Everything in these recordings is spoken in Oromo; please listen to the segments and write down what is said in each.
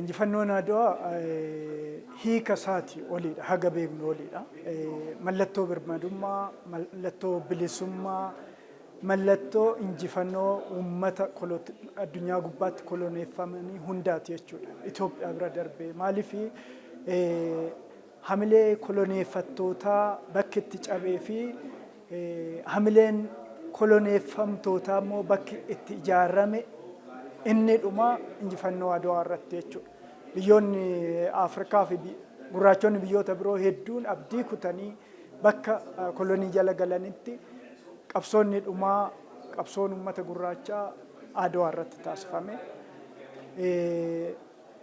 Injifannoon Adwaa hiika isaati oliidha, haga beeknu oliidha. Mallattoo birmadummaa, mallattoo bilisummaa, mallattoo injifannoo uummata addunyaa gubbaatti koloneeffamanii hundaati jechuudha. Itoophiyaa bira darbee maaliif hamilee koloneeffattootaa bakki itti cabee fi hamileen koloneeffamtootaa immoo bakki itti ijaarame inni dhuma injifannoo Adwaa irratti jechuudha. Biyyoonni Afrikaa fi gurraachonni biyyoota biroo hedduun abdii kutanii bakka kolonii jala galanitti qabsoonni dhumaa, qabsoon uummata gurraachaa Adwaa irratti taasifame.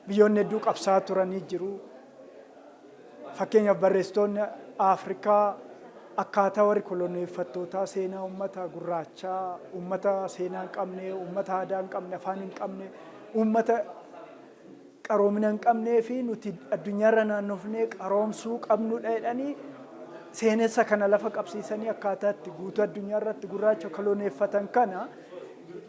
Biyyoonni hedduu qabsaa turanii jiru. Fakkeenyaaf, barreessitoonni Afrikaa akkaataa warri koloneeffattootaa seenaa uummata gurraachaa, uummata seenaa hin qabne, uummata aadaa hin qabne, afaan hin qabne, uummata qaroomina hin qabnee fi nuti addunyaarra naannofnee qaroomsuu qabnudha jedhanii seenessa kana lafa qabsiisanii akkaataa itti guutuu addunyaa irratti gurraacha koloneeffatan kana,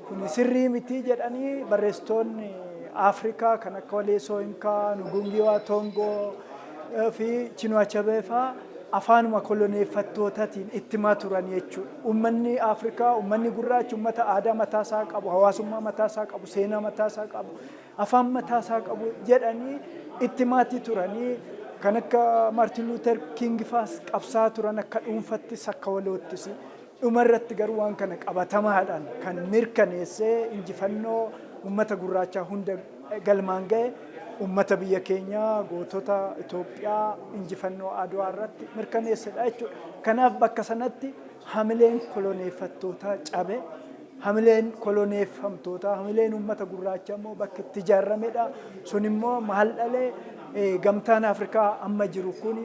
kun sirrii miti jedhanii barreessitoonni Afrikaa kan akka Walee Sooyinkaa, Ngugi wa Thiong'o fi Chinua Achebe fa'aa afaanuma koloneeffattootaatiin itti himaa turan jechuudha. Uummanni Afrikaa, uummanni gurraachi uummata aadaa mataasaa qabu, hawaasummaa mataasaa qabu, seenaa mataasaa qabu, afaan mataasaa qabu jedhanii itti himaatii turanii, kan akka Martin Luther King fa'aas qabsaa turan akka dhuunfattis akka waloottis. Dhuma irratti garuu waan kana qabatamaadhaan kan mirkaneessee injifannoo uummata gurraachaa hunda galmaan ga'e uummata biyya keenyaa, gootota Itoophiyaa injifannoo Adwaa irratti mirkaneessedha jechuudha. Kanaaf bakka sanatti hamileen koloneeffattootaa cabe, hamileen koloneeffamtootaa, hamileen uummata gurraachaa immoo bakka itti ijaaramedha. Sun immoo maal dhalee? Gamtaan Afrikaa amma jiru kun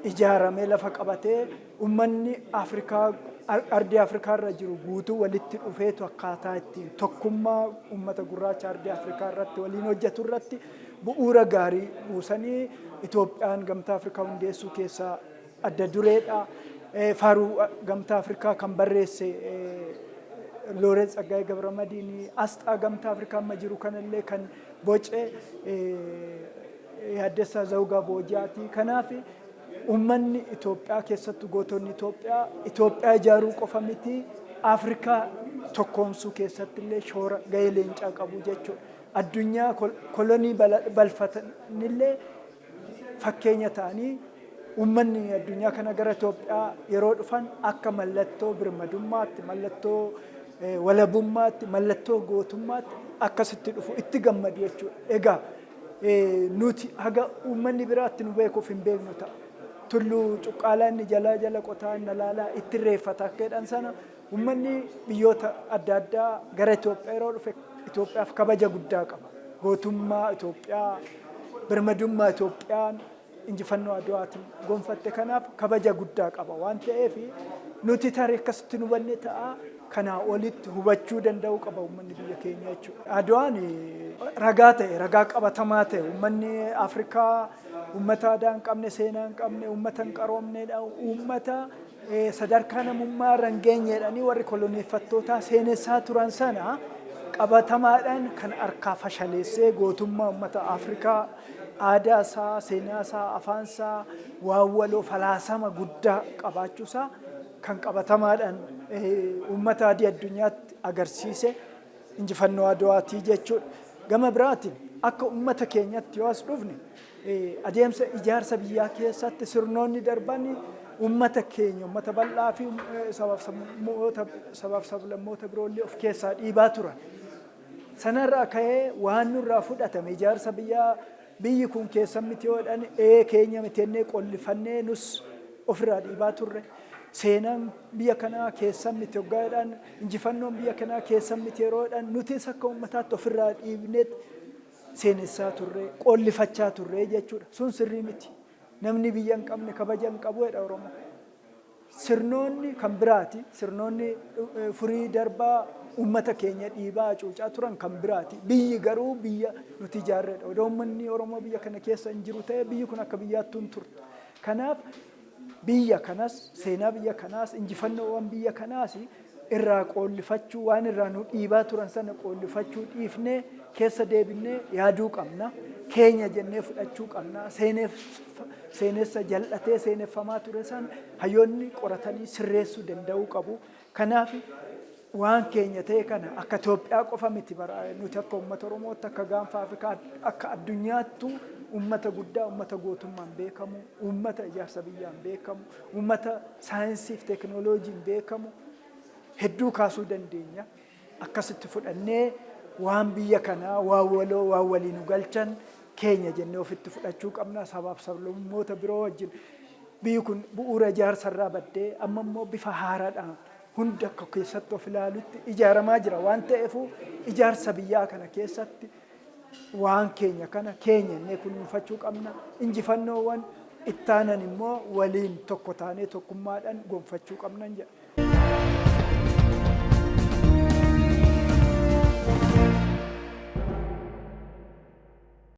ijaaramee lafa qabatee, uummanni Afrikaa, ardii Afrikaa irra jiru guutuu walitti dhufeetu akkaataa ittiin tokkummaa uummata gurraacha ardii Afrikaa irratti waliin hojjetu irratti bu'uura gaarii buusanii, Itoophiyaan Gamtaa Afrikaa hundeessuu keessaa adda dureedha. Faaruu Gamtaa Afrikaa kan barreesse Looreet Tsaggaayee Gabramadiini. Asxaa Gamtaa Afrikaa amma jiru kanallee kan boce Yaaddessaa Zawugaa Booji'aati. Kanaaf uummanni Itoophiyaa, keessattuu gootonni Itoophiyaa, Itoophiyaa ijaaruu qofa miti, Afrikaa tokkoomsuu keessatti illee shoora gahee leencaa qabu jechuudha. Addunyaa kolonii balfatanillee fakkeenya ta'anii, uummanni addunyaa kana gara Itoophiyaa yeroo dhufan akka mallattoo birmadummaatti, mallattoo walabummaatti, mallattoo gootummaatti akkasitti dhufu, itti gammadu jechuudha. Egaa nuti haga uummanni biraatti nu beekuuf hin beeknu ta'a. Tulluu cuqqaalaa inni jalaa jala qotaa inni alaalaa itti reeffata akka jedhan sana, uummanni biyyoota adda addaa gara Itoophiyaa yeroo dhufe Itoophiyaaf kabaja guddaa qaba. Gootummaa Itoophiyaa, birmadummaa Itoophiyaan injifannoo Adwaatiin gonfatte kanaaf kabaja guddaa qaba waan ta'eef, nuti tarii akkasitti nu hubanne ta'a, kanaa olitti hubachuu danda'uu qaba uummanni biyya keenya jechuudha. Adwaan ragaa ta'e, ragaa qabatamaa ta'e, uummanni Afrikaa uummata aadaa hin qabne, seenaa hin qabne, uummata hin qaroomnedha, uummata sadarkaa namummaa irra hin geenye jedhanii warri koloneeffattootaa seenessaa turan sana qabatamaadhaan kan harkaa fashaleessee, gootummaa uummata Afrikaa, aadaa isaa, seenaa isaa, afaan isaa, waan waloo falaasama guddaa qabaachuusaa kan qabatamaadhaan uummata adii addunyaatti agarsiise injifannoo Adwaatii jechuudha. Gama biraatiin akka uummata keenyatti yoo as dhufne, adeemsa ijaarsa biyyaa keessatti sirnoonni darban uummata keenya, uummata bal'aa fi sabaaf sablammoota biroollee of keessaa dhiibaa turan. Sanarraa ka'ee waan nurraa fudhatame, ijaarsa biyyaa, biyyi kun keessan miti yoo jedhan, ee keenya miti jennee qollifannee nus ofirraa dhiibaa turre. Seenaan biyya kanaa keessan miti hoggaa jedhan, injifannoon biyya kanaa keessan miti yeroo jedhan, nutis akka uummataatti ofirraa dhiibnee seenessaa turre, qollifachaa turre jechuudha. Sun sirrii miti. Namni biyya hin qabne kabaja hin qabu jedha Oromoo. Sirnoonni kan biraati. Sirnoonni furii darbaa uummata keenya dhiibaa hacuucaa turan kan biraati. Biyyi garuu biyya nuti ijaarredha. Odoo uummanni Oromoo biyya kana keessa hin jiru ta'e, biyyi kun akka biyyaattuu hin turtu. Kanaaf biyya kanas, seenaa biyya kanaas, injifannoowwan biyya kanaas irraa qoollifachuu, waan irraa nu dhiibaa turan sana qoollifachuu dhiifnee keessa deebinnee yaaduu qabna. Keenya jennee fudhachuu qabna. Seenessa jal'atee seeneffamaa ture sana hayyoonni qoratanii sirreessuu danda'uu qabu. Kanaaf waan keenya ta'e kana akka Itoophiyaa qofa miti, bara nuti akka uummata Oromootti, akka gaanfa Afrikaa, akka addunyaattuu uummata guddaa, uummata gootummaan beekamu, uummata ijaarsa biyyaan beekamu, uummata saayinsii fi teekinooloojiin beekamu hedduu kaasuu dandeenya. Akkasitti fudhannee waan biyya kanaa, waan waloo, waan walii nu galchan keenya jennee ofitti fudhachuu qabna. Sabaaf sablammoota biroo wajjin biyyi kun bu'uura ijaarsa irraa baddee amma immoo bifa haaraadhaan hunda akka keessatti of ilaalutti ijaaramaa jira waan ta'eef, ijaarsa biyyaa kana keessatti waan keenya kana keenya jennee kunuunfachuu qabna. Injifannoowwan ittaanan immoo waliin tokko taanee tokkummaadhaan gonfachuu qabnan jedha.